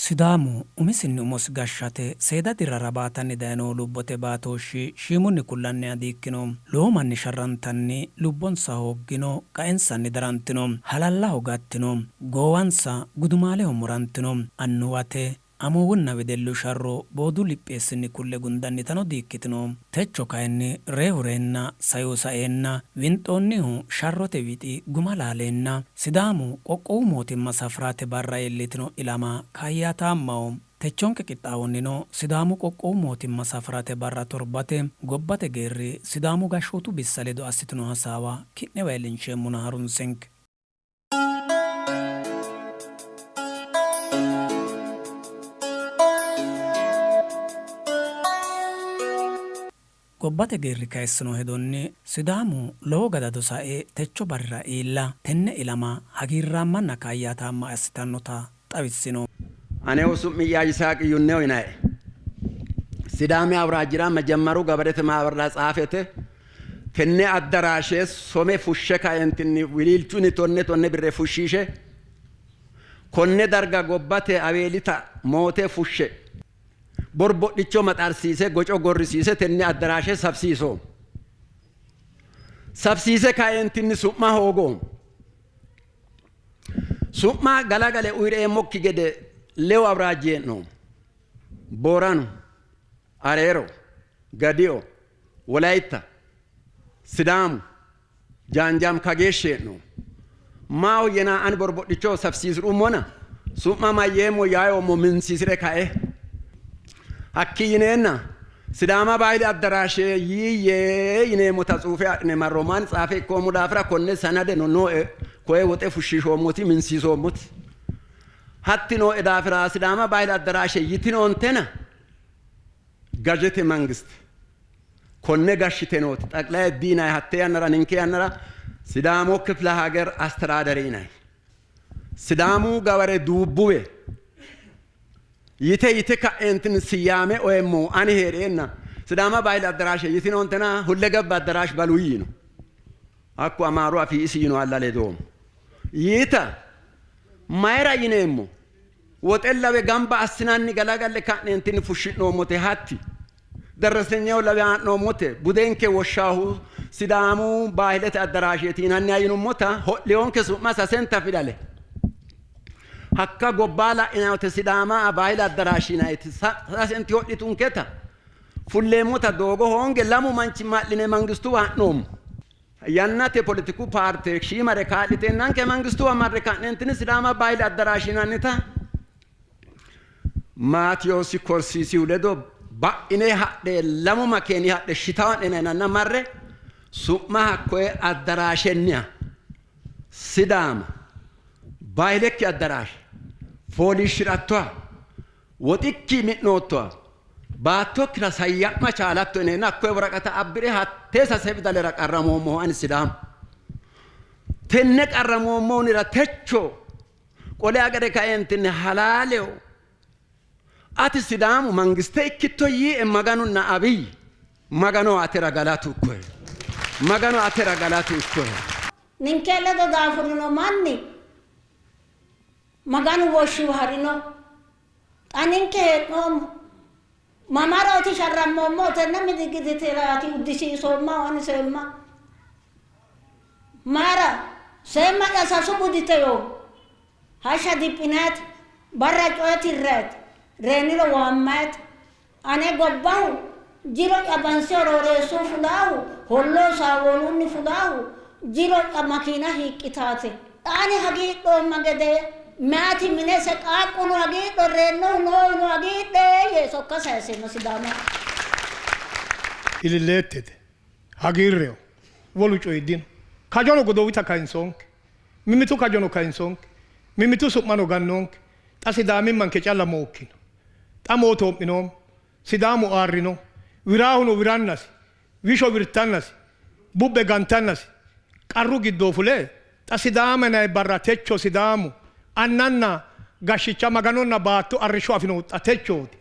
Sidaamu umisinni umosi gashshate seeda dirrara baatanni dayinohu lubbote baatooshshi shiimunni kullanniha di ikkino. Lowo manni sharrantanni lubbonsa hooggino, qaensanni darantino. Halallaho gattino. Goowansa gudumaaleho murantino. Annuwate, amuwunna wedellu sharro boodu lipheessinni kulle gundannitano di ikkitino. Techo kayinni reyihu reenna, saihu saeenna, winxoonnihu sharrote wixi guma laaleenna Sidaamu qoqqowu mootimma safi'rate barra iillitino ilama kaayyaataammaho. Techonke qixxaawonnino Sidaamu qoqqowu mootimma safi'rate barra torbate gobbate geerri Sidaamu gashshootu bissa ledo assitino hasaawa ki'newa iillinsheemmona harunsenke. Gobbate geerri kayissino hedonni Sidaamu lowo gadado sae techo barrira iilla tenne ilama hagiirraammanna kaayyaataamma assitannota xawissino. Anehu su'mi'ya Yisaaqi Yunneho yinannie. Sidaami awuraajjira majammaru gabarete maabarra tsaafete Tenne addaraashe some fushshe kaentinni wiliilchunni tonne tonne birre fushshiishe, konne darga gobbate Aweelita moote fushshe, borbodhicho maxarsiise, goco gorrisiise tenne addaraashe safisiisoommo. Safisiise kaentinni su'ma hoogoommo. Su'ma galagale uyi'reemmokki gede lewu awuraajji hee'noommo. Booranu, Areero, Gadio, Wolayitta, Sidaamu, Jaanjaam kageeshshi hee'noommo. Maahoyyena ani borbodhicho safisiisi'rummona su'ma mayyeemmo yaayoommo minsiisi're kae hakkii yineenna Sidaama Baahili Addaraashe yiiyye yineemmota tsuufe adhine marroommo. Ani tsaafe ikkoommo daafira konne sanadeno nooe koye woxe fushshiishoommoti minsiisoommoti hatti nooe daafira Sidaama Baahili Addaraashe yitinoontena Gazete mangiste konne gashshite nooti xaqilay di yinanni hatte yannara ninke yannara Sidaamu kifle hager astiraadere yinanni. Sidaamu gaware duubbuwe yite yite ka'eentinni siyaame oyeemmohu ani hee'reenna Sidaama Bahili Addaraashe yitinoontena Hullegeb Addaraashe balu yiino. Hakku Amaaru afii isi yiinohalla ledoommo. Yiita mayira yineemmo? Woxe lawe gamba assinanni galagalle ka'neentinni fushshi'noommote hatti darrasenyeho lawe haa'noommote budenke woshshaahu Sidaamu baahilete addaraasheeti yinanniha yinummota ho'liyonke su'ma sasenta fidale hakka gobbaa la'inayte Sidaama baahile addaraashe yinayiti sasenti ho'litunketa fulleemmota doogo hoonge lamu manchi ma'line mangistuwa ha'noommo. Yannate poletiku paarte shiimare kaa'liteennanke mangistuwa marre ka'neentinni Sidaama Baahili Addaraashe yinannita Maatiyoosi Korsiisihu ledo ba'ine hadhe lamu makeeni hadhe shitaa'ne yinanna marre su'ma hakkoye addaraashenniha Sidaama Baahilekki Addaraashe fooliishshi'rattoha Woxikki mi'noottoha baattokkira sayya'ma chaalatto yineenna hakkoye woraqata abbi're hattee sase fidalera qarramoommohu ani Sidaamu. Tenne qarramoommohunira techo qole agare kaeentinni halaaleho ati Sidaamu mangiste ikkitto yiie Maganunna Abiy. Magano atera galatu ikkohe. Magano atera galatu ikkohe. Ninke ledo daafurino manni Maganu woshshiwa ha'rino. Xa ninke hee'noommo. Mamarooti sharrammoommohu? Tenne midigiteraati uddisiisoommahu ani seemma. Mayira? Seemma'ya sasu budite yoommo. Hashsha diphinayite, barra coye tirrayite, reyiniro waammayite. Ane gobbahu jiro'ya bansiho rooreessu fulaahu, holloo saawoolunni fulaahu, jiro'ya makiina hiiqqitaate. Xa ani hagiidhoomma gede meyati minese qaaqquno hagiidho, reennohu noohuno hagiidhe yee sokka sayiseemmo Sidaamaho. Ililleettete, hagiirreho, wolu coyi dino. Kajono godowita kayinsoonke. Mimmitu kajono kayinsoonke. Mimmitu su'mano gannoonke. Xa Sidaamimmanke calla mookkino. Xa mootoo'minoommo. Sidaamu aarrino. Wiraahuno wirannasi, wisho wirtannasi, bubbe gantannasi qarru giddoo fule xa Sidaama yinanni barra techo Sidaamu annanna gashshicha Maganonna baatto arrishsho afinohu xa techooti.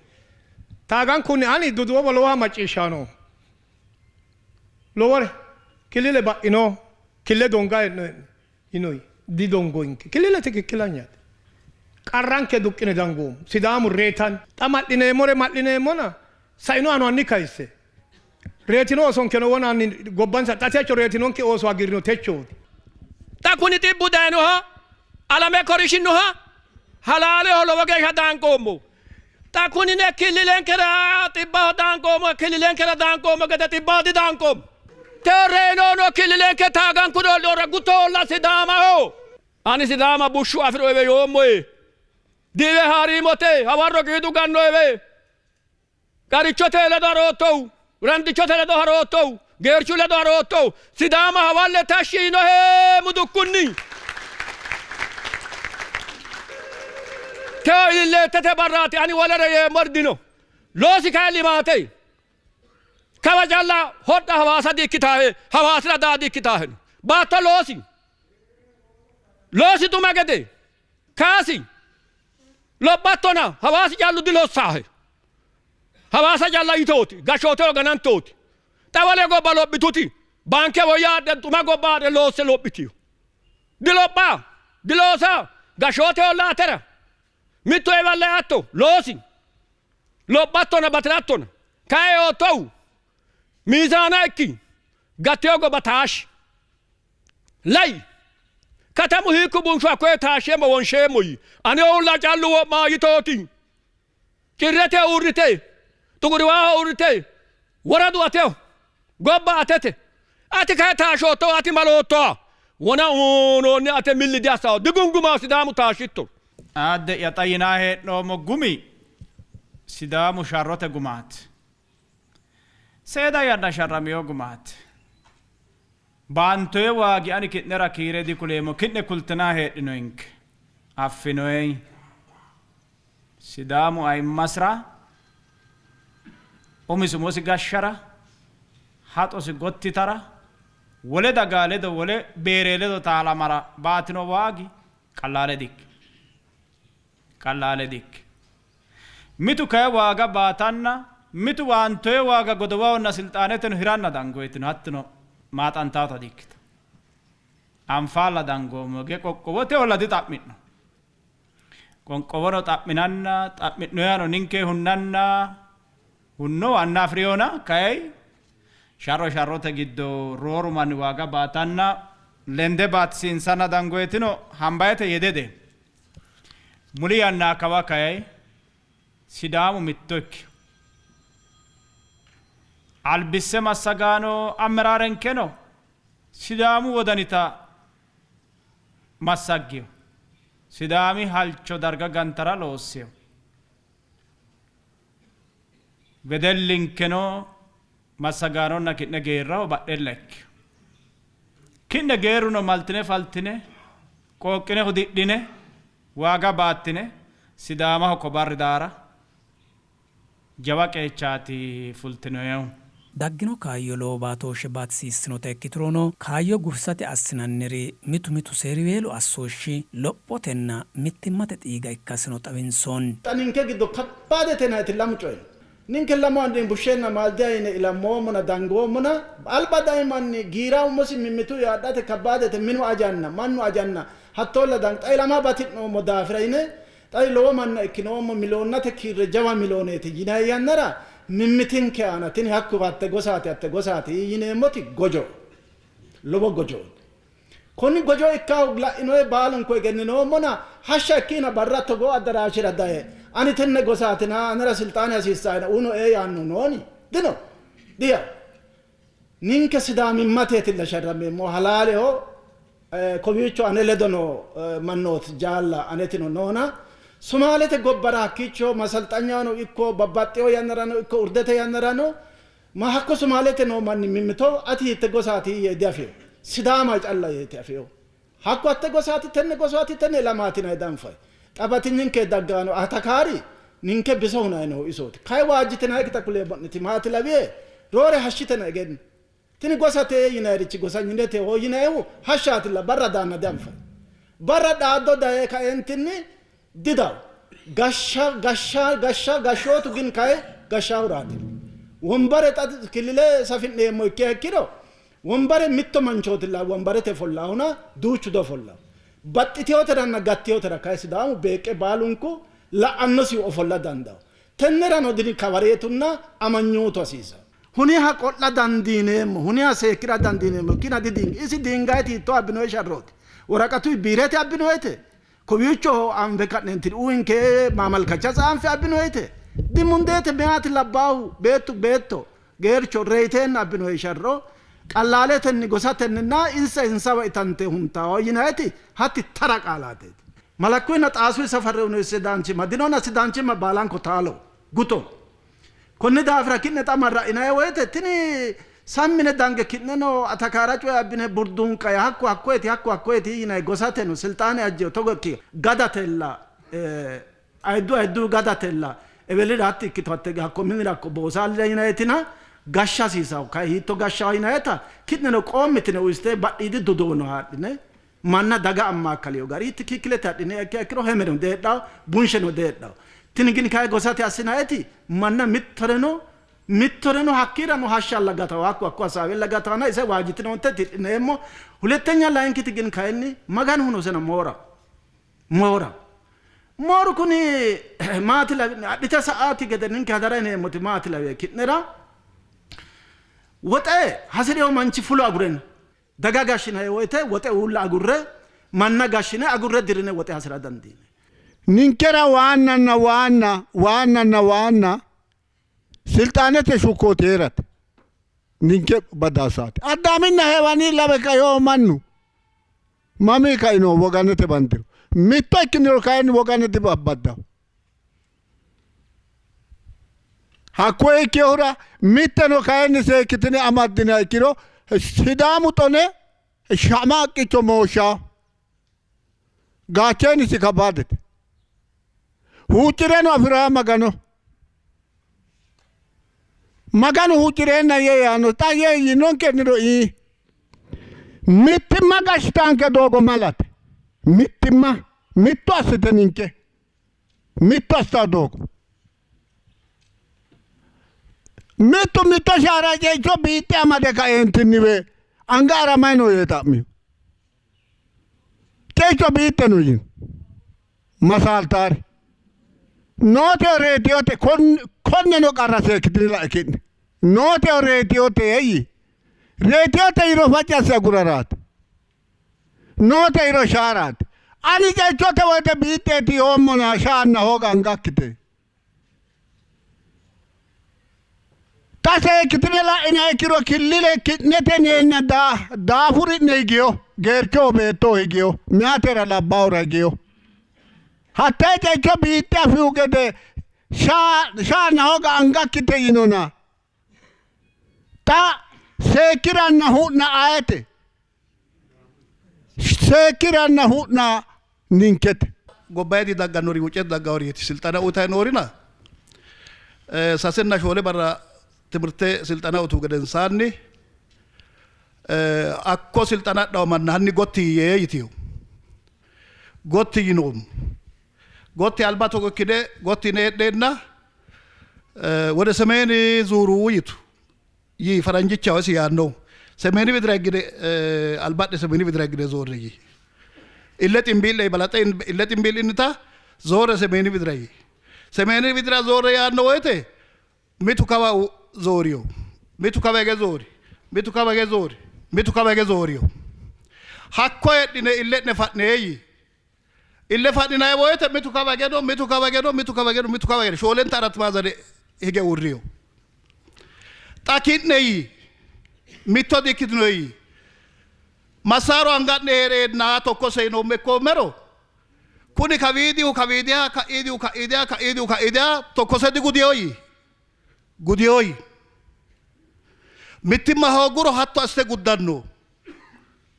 Taagankunni ani duduwo lowoha macciishshanni noommo. Lowore killile ba'ino, kille donga hee'noonni yinoyi didongoyinke. Killilete kikkilanyate. Qarranke duqqine dangoommo. Sidaamu reetanni. Xa ma'lineemmore ma'lineemmona saino anoanni kayisse. Reetino oosonkeno wonaanni gobbansa xa techo reetinonke ooso hagiirrino techooti. Xa kuni xibbu dayinoha alame korishinnoha halaaleho lowo geeshsha daanqoommo. Xa kunine killilenkera xibbaho daanqoommo, killilenkera daanqoommo gede xibbaho didaanqoommo. Teo reyinono killilenke taagankuno lora gutoolla Sidaamaho. Ani Sidaama bushshu afi'roewe yoommoe. Diwe haariimote hawarro qiidu gannoewe. Qarichote ledo haroottohu, randichote ledo haroottohu, geerchu ledo haroottohu, Sidaama hawalle tashshi yinohe mudukkunni. Teo ililleettete barraati, ani wolere yeemmori dino. Loosi kayi limaate. Kawa calla hodha Hawaasa di-ikkitaahe, Hawaasira daa di-ikkitaahe. Baatto loosi. Loosi xuma gede kaasi. Lophattona Hawaasi callu dilossaahe. Hawaasa calla yitooti, gashshooteho ganantooti. Xa wole gobba lophituti baanke woyya adhe xuma gobba adhe loosse lophitino. Dilopha, diloosa, gashshooteholla atera. Mittu ewalle atto loosi. Lophattona bati'rattona. Kayi yoottohu miizaana ikki, gattiyo gobba taashshi. Lai! Katamu hiikku bunshu hakkoye taashsheemmo wonsheemmo yii. Ane uulla callu wo'ma yitooti. Cirrete uurrite, Xuquriwaaho uurrite, woradu ateho, gobba atete. Ati kayi taashshoottoha, ati maloottoha wona uynoonni ate milli diassanno, digungumanno Sidaamu taashshittoro. Aadde'ya xa yinanni hee'noommo gumi Sidaamu sharrote gumaati. Seeda yanna sharramino gumaati. Baantoye waagi ani ki'nera kiire dikuleemmo, ki'ne kultinanni heedhinoyinke. Affinoyi. Sidaamu ayimmasira, umisi umosi gashshara, haxosi gottitara, wole daga ledo wole beere ledo taalamara baatino waagi qallaale dikkino. Qallaale dikkino. Mitu kayi waaga baatanna, mitu waantoye waaga godowahonna silxaaneteno hiranna dangoyitino, hattino maaxantaata dikkito. Anfaalla dangoommo ge qoqqowote olla dixa'mi'no. Qoqqowono xa'minanna, xa'mi'noyano ninke hunnanna, hunno anna afi'riyona kayi sharro sharrote giddo rooru manni waaga baatanna lende baatisiinsanna dangoyitino hambayete yedede. Muli yanna kawa kayi Sidaamu mitto ikkino. Albisse massagaano ameraarenkeno Sidaamu wodanita massaggino. Sidaami halcho darga gantara loossino. Wedellinkeno massagaanonna ki'ne geerraho badhella ikkino. Ki'ne geerruno maltine faltine, qooqqine hudidhine, waaga baattine Sidaamaho ko barri daara jawa qeechaati fultinoyehu. Daggino kaayyo lowo baatooshshe baatisiissinota ikkiturono, kaayyo gufisate assinanniri mitu mitu seeriweelu assooshshi lophotenna mittimmate xiiga ikkasino xawinsoonni. Xa ninke giddo kabbaadete yinanniti lamu coyi no. Ninke lamu anni bushshenna maaldiya yine ilammoommona dangoommona, alba dayi manni giira umosi mimmituyi adhate kabbaadete minu ajanna mannu ajanna hattoolla dang xa ilama bati'noommo daafira yine xa lowo manna ikkinoommo miliyoonnate kiirre jawa miliyooneeti yinanni yannara mimmitinke aana tini hakku hatte gosaati hatte gosaati yineemmoti gojo lowo gojooti. Konni gojo ikkahu la'inoe baalunku egenninoommona, hashsha ikkiina barra togoo addaraashera daye, Ani tenne gosaatina, anera silxaane hasiissaena uyinoe yaannohu nooni? Dino. Diya. Ninke Sidaamimmateetilla sharrammeemmohu, halaaleho kowiicho ane ledo noo mannooti jaalla anetino noona, Sumaalete gobbara hakkiicho masalxanyahono ikko babbaxxewo yannarano ikko urdete yannarano Ma hakko Sumaalete noo manni mimmito ati hiitte gosaati yee diafino. Sidaama calla yeeti afinohu. Hakko hatte gosaati, tenne gosaati, tenne ilamaati yinanni danfayi. Xa batinyinke daggaano atakaari ninke biso hunanni noohu isooti. Kayi waajjitinannikkita kuleemmo'neti maati lawihe? Roore hashshitena egenno. Tini gosate yinannirichi gosanyinete hoo yinannihu hashshaatilla, barra daanna dianfanni. Barra dhaaddo daye kaeentinni didawo. Gashsha, gashsha, gashsha, gashshootu gin kayi gashshaahuraati. Wombare xa killile safi'neemmo ikkiha ikkiro, wombare mitto manchootilla wombarete ofollaahuna duuchu diofollawo. Baxxiteyoteranna gatteyotera kayi Sidaamu beeqqe baalunku la''annosihu ofolla dandawo. Tennerano dini kawareetunna amanyootu hasiisanno. Huniha qo'la dandiineemmo, huniha seekkira dandiineemmo ikkina di isi diingayeti hiittoo abbinohe sharrooti? Woraqatuyi biirete abbinohete? Kowiicho anfe ka'neentinni uyinke maamalkacha tsaanfe abbinohete? Di mundeete meyaati labbaahu, beettu beetto, geercho reyiteenna abbinohe sharro qallaaletenni gosatenninna insa insawa itante huntawo yinayiti hatti tara qaalaateeti. Malakkuyinna xaasuyi safarre uyinoyi sidaanchimma dinona sidaanchimma baalanko taalo, guto. Konni daafira ki'ne xa marra'inanni woyite tini sammine dange ki'neno atakaara coye abbine burduunqayi hakku hakkoyeti hakku hakkoyeti yinanni gosateno silxaane ajjeyo togo ikki gadatella ayiddu ayiddu gadatella ewelira hatti ikkito hatte hakko minira hakko boosaalira yinannitina gashsha hasiisawo kayi hiitto gashshawo yinannita ki'neno qoommitine uyiste badhiidi duduwono haadhine manna daga ammaakkalino gari tikikkilete adhine ikkiha ikkiro hemeno deedhawo bunsheno deedhawo. Tini gini kayi gosate assinayiti manna mittoreno mittoreno hakkiirano hashshalla gatawo hakku hakku hasaawella gatawona ise waajjitinoonte tidhineemmo. Hulettenya layinkiti gin kayinni Maganu hunosena moora moora mooru kuni maati lawi'ne adhite sa'aakki gede ninke hadara yineemmoti maati lawi'e ki'nera woxe hasi'rino manchi fulo agureno daga gashshinanni woyte woxe uulla agurre manna gashshine agurre dirine woxe hasira dandiine. Ninkera waannanna waanna waannanna waanna silxaanete shukkooti hee'rate ninke badaasaati. Addaaminna Heewani lawe kaino mannu mami kaino woganete bandiro mitto ikkiniro kayinni wogane dibabbaddawo. Hakkoye ikkinohura mitteno kayinni seekkitine amaddiniha ikkiro Sidaamu xone shama haqqicho mooshshawo. Gaacheenisi kabbaadete. Huuccireno afi'raa Magano. Maganu huuccireenna yee yaanno xa yee yiinonkenniro ii. Mittimma gashshitanke doogo malate. Mittimma mitto assite ninke mitto assitawo doogo. Mittu mitto shaara ceicho biixxe amade kaeentinniwe anga aramay no yee xa'miyo. Ceicho biixxe no yino. Masaaltaari. Noote reediyote konneno qarra seekkitine la'e ki'ne. Noote reediyote yii. Reediyote yiro facci asse aguraraati. Noote yiro shaaraati. Ani ceichote woyite biixxeeti yoommona shaanna hooga angakkite. Xa seekkitine la'iniha ikkiro killile ki'nete neenna daafuri'ne higiyo, geerchoho beettoho higiyo, meyatera labbaahura higiyo. Hattee ceicho biixxe afihu gede shaanna hooga angakkite yinona. Xa seekkiranna hu'na ayete? Seekkiranna hu'na ninkete. Gobbayidi daggannori wucce daggaworiiti silxana uyitayi noorina sasenna shoole barra timirte silxana utu gedensaanni hakko silxana adhawo manna hanni gotti yee yitiyo. Gotti yinoommo. Gotti alba togo ikkine gotti yine hee'neenna wode semeeni zuuru yitu. Yii faranjichaho isi yaannohu. Semeeni widira higgine alba'ne semeeni widira higgine zoorre yii. Ille ximbii'le balaxe ille ximbii'linnita zoorre semeeni widira yii. Semeeni widira zoorre yaanno woyite mitu kawa zooriyo, mitu kawa hige zoori, mitu kawa hige zoori, mitu kawa hige zooriyo. Hakko heedhine ille'ne fa'ne yii. Ille fa'ninanni woyite mitu kawa hige no, mitu kawa hige no, mitu kawa hige no, mitu kawa hige no. Shoolenta arat maazane hige uurriyo. Xa ki'ne yii. Mitto dikkitino yii. Massaru anga'ne hee'reenna tokkose yinoomme ikkoommero kuni kawiidihu kawiidiha, ka'iidihu ka'iidiha, ka'iidihu ka'iidiha tokkose digudiyo yii. Gudiyo yii. Mittimma hoogguro hatto assite guddanno.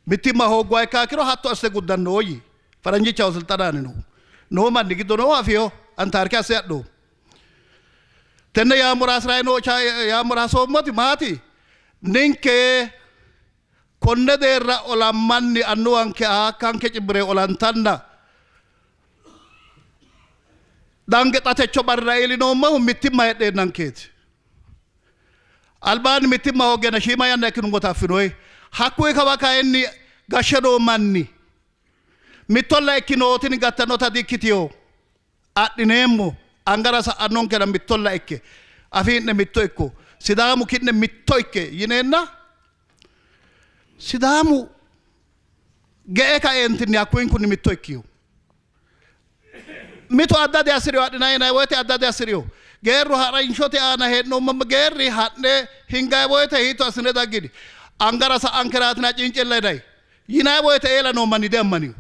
Mittimma hoogguha ikkiha ikkiro hatto assite guddanno yii. Faranjichaho silxanaani no. Noo manni giddo noohu afiyo antaarki asse adho. Tenne yaammora hasi'rayi noo yaammora hasoommoti maati? Ninke konne deerra olammanni annuwanke ahaakkanke cibbire olantanna dange xa techo barra iillinoommohu mittimma heedheennankeeti. Albaanni mittimma hooggeenna shiima yanna ikkinummota affinoyi. Hakkuyi kawa kayinni gashshe noo manni. Mittolla ikkinotini gattannota dikkitino. Adhineemmo angara sa'annonkena mittolla ikke. Afii'ne mitto ikko. Sidaamu ki'ne mitto ikke yineenna Sidaamu ge'e kaeentinni hakkuyinkunni mitto ikkino. Mitu adda diassi'rino adhinanni yinanni woyte adda diassi'rino. Geerru ha'rinshote aana hee'noommo geerri ha'ne hinganni woyte hiitto assine daggini? Angara sa'ankeraatina cincilla yinanni. Yinanni woyte eela noo manni diammanino.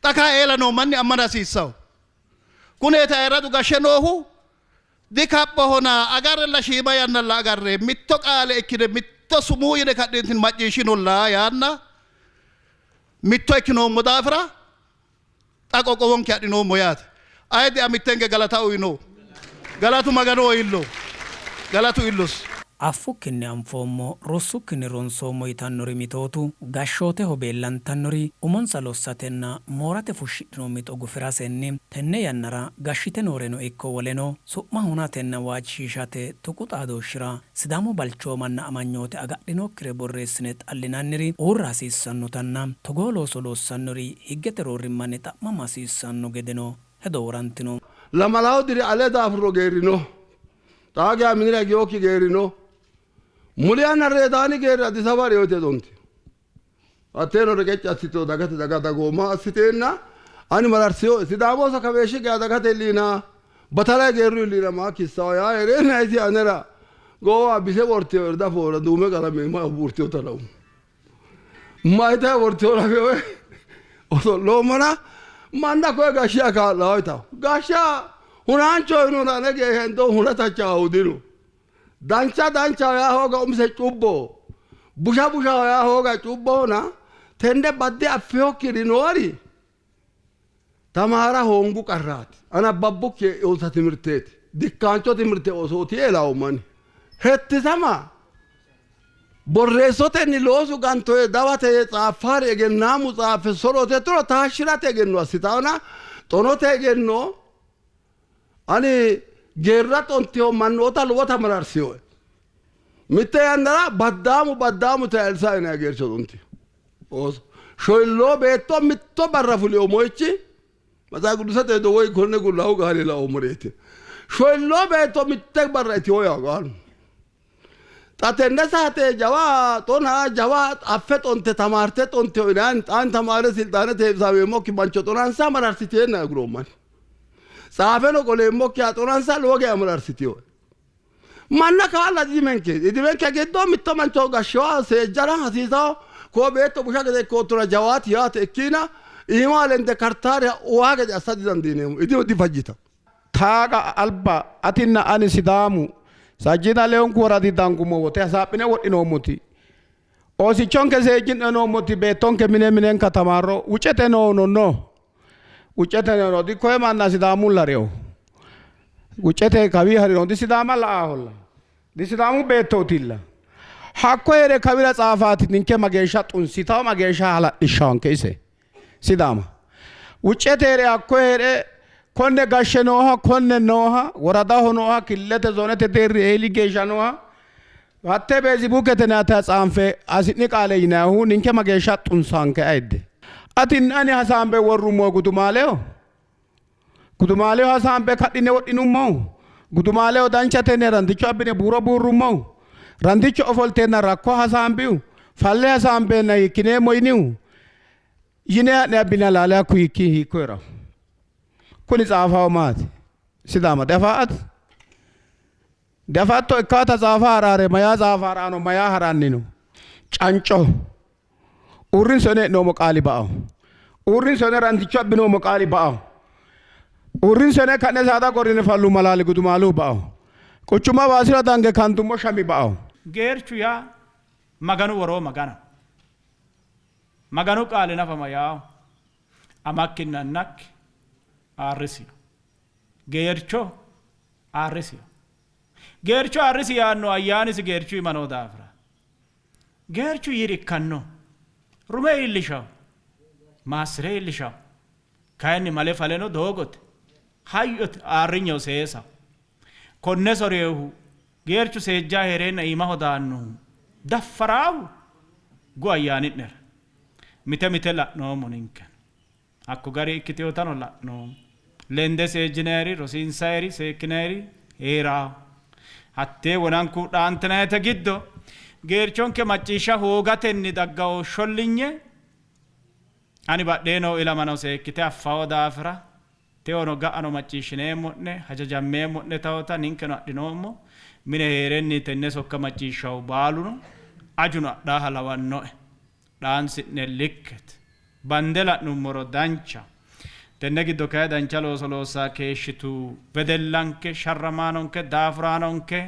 Xa kayi eela noo manni ammana hasiissanno. Kuneeti ayirradu gashshe noohu dikaphohona agarrella shiima yannalla agarre mitto qaale ikkine mitto sumuu yine ka'neentinni macciishshinolla yaanna mitto ikkinoommo daafira xa qoqqowonke adhinoommo yaate. Ayidde amittenke galata uyino. Galatu Maganoho iillo. Galatu iillosi. Affukkinni anfoommo, rossukkinni ronsoommo yitannori mitootu, gashshooteho beellantannori umonsa lossatenna moorate fushshidhino mixo gufi'rasenni tenne yannara gashshite nooreno ikko woleno su'ma hunatenna waajjishiishate tuqu xaadooshshira Sidaamu balchoomanna amanyoote agadhinokkire borreessine xallinanniri uurra hasiissannotanna togoo looso loossannori higgete roorrimmanni xa'mama hasiissanno gedeno hedo worantino. Lamalawu diri ale daafurro geerri no. Xaa geya minira higinokki geerri no. Muli yanna Reedaani geerri Addis Ababa reyote dontino. Hatteeno reqecci assitino dagate daga dagooma assiteenna ani mararsinoe. Sidaamu ooso kaweeshshi geya dagate illiina batala geerru illiina maa kissawo yaa hee'reenna isi anera goowa bise wortino irda foora duume qalame ma buurtinota laummo. Mayitayi wortino lafewe oso'loommona manna koye gashshiha kaa'lawo yitawo. Gashsha hunaancho inona ane geeshsha hendo huna tachaahu dino. Dancha danchaho yaa hooga umise cubboho. Busha bushaho yaa hooga cubbohona tenne badde affinokkiri noori tamaara hoongu qarraati. Anabbabbukki e'inonsa timirteeti. Dikkaancho timirte oosooti yee laoommo ani. Hettisama borreessotenni loosu ganto yee dawate yee tsaaffaari egennaamu tsaaffe sorote tiro taashshi'rate egenno assitaona xonote egenno Ani geerra xontino mannoota lowota mararsinoe. Mitte yannara baddaamu baddaamu te Elsa yinanni geercho xontino. Ooso shoyilloo beetto mitto barra fulino moyichi Maxaafa Qidduusete hedo woy konne Qullaawu Qaali laoommoreeti. Shoyilloo beetto mitte barra itino yawo qaalu. Xa tenne saate jawa xona jawa affe xonte tamaarte xontino yinanni xaani tamaare silxaanete heewisameemmokki mancho xonansa mararsiteenna aguroommani. Tsaafeno qoleemmokkiha xonansa lowo geya mararsitinoe. Manna kaa'la didimenke. Didimenke giddo mitto mancho gashshiwa seejjara hasiisawo koo beetto busha gede ikkoottona jawaati yaate ikkiina iima lende kartaare uwaa gede assa didandiineemmo. Idime difajjita. Taaqa alba atinna ani Sidaamu sajjiina leyunku woradi dangummo wote hasaaphine wodhinoommoti oosichonke seejji'ne noommoti beettonke mine minenka tamaarro wucete noono no wucete noono dikkoye manna Sidaamulla reyo wucete kawi harino di Sidaama la'aholla di Sidaamu beettootilla hakko hee're kawira tsaafaati ninke mageeshsha xunsitawo mageeshsha hala'lishshawonke ise Sidaama. Wuccete hee're hakko hee're konne gashshe nooha konne nooha woradaho nooha killete zoonete deerri eeli geeshsha nooha hatte feesibuukete naata tsaanfe hasi'ni qaale yinannihu ninke mageeshsha xunsanke ayidde. Atinna ani hasaambe worrummo gudumaaleho gudumaaleho hasaambe kadhine wodhinummohu gudumaaleho danchatenne randicho abbine buuro buurrummohu randicho ofolteenna rakko hasaambihu falle hasaambeenna hiikkineemmo yinihu yine ha'ne abbine halaale hakku hiikki hiikko heeraho kuni tsaafaho maati Sidaama diafaat diafatto ikkaata tsaafa haraare mayaa tsaafa harano mayaa haranni no canco uurrinsone e'noommo qaali ba''awo uurrinsone ranticho abbinoommo qaali ba''awo uurrinsone ka'ne saada gorrine fallu malaali gudumaaluhu ba''awo quchuma Hawaasira dange kantummo shami ba''awo. Geerchu yaa Maganu woroo Maganoho. Maganu qaali nafa mayaaho? Amakkinna annakki ayirrisi. Geercho ayirrisi. Geercho ayirrisi yaanno ayyaanisi geerchu iima noo daafira. Geerchu yiiri ikkanno. Rume iillishawo. Maassi're iillishawo. Kayinni male faleno doogote, hayyote, ayirrinyeho seesaho. Konne soriehu geerchu seejjaa hee'reenna iimaho daannohu daffaraahu gu ayyaani'nera. Mite mite la'noommo ninkeno. Hakko gari ikkiteotano la'noommo. Lende seejjinayiri, rosiinsayiri, seekkinayiri hee'raa. Hattee wonanku dhaantinayite giddo geerchonke macciishsha hoogatenni daggawo shollinye ani badhee noo ilamano seekkite affawo daafira tewono ga'ano macciishshineemmo'ne, hajajammeemmo'ne tawota ninkeno adhinoommo. Mine hee'renni tenne sokka macciishshawu baaluno ajuno adhaaha lawannoe. Dhaansi'ne likkete. Bande la'nummoro dancha. Tenne giddo kayi dancha looso loossaa keeshshitu wedellanke, sharramaanonke, daafuraanonke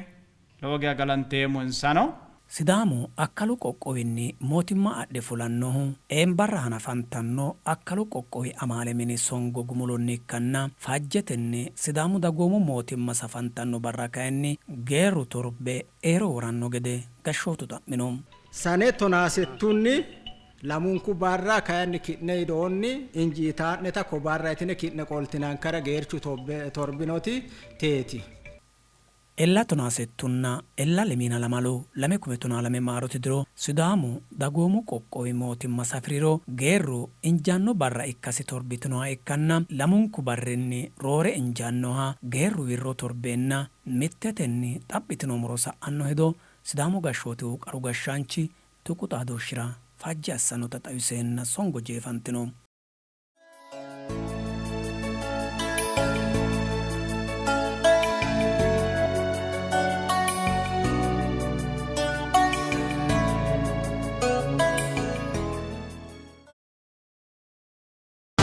lowo geya galanteemmo insano. Sidaamu akkalu qoqqowinni mootimma adhe fulannohu eembarra hanafantanno akkalu qoqqowi amaale mini songo gumulonni ikkanna faajjetenni Sidaamu dagoomu mootimma safantanno barra kayinni geerru torbe eero woranno gede gashshootu xa'mino. Sane tonaasettunni lamunku barra kayinni ki'ne widoonni injiitaa'neta ko barra yitine ki'ne qoltinankara geerchu torbinoti teeti. Ella tonaasettunna ella lemiina lamalu 2012 maarote diro Sidaamu dagoomu qoqqowi mootimma safiriro geerru injaanno barra ikkasi torbitinoha ikkanna lamunku barrinni roore injaannoha geerru wirro torbeenna mittetenni xaphitino muro sa'anno hedo Sidaamu gashshootihu qaru gashshaanchi tuqu xaadooshshira faajje assannota xawiseenna songo jeefantino.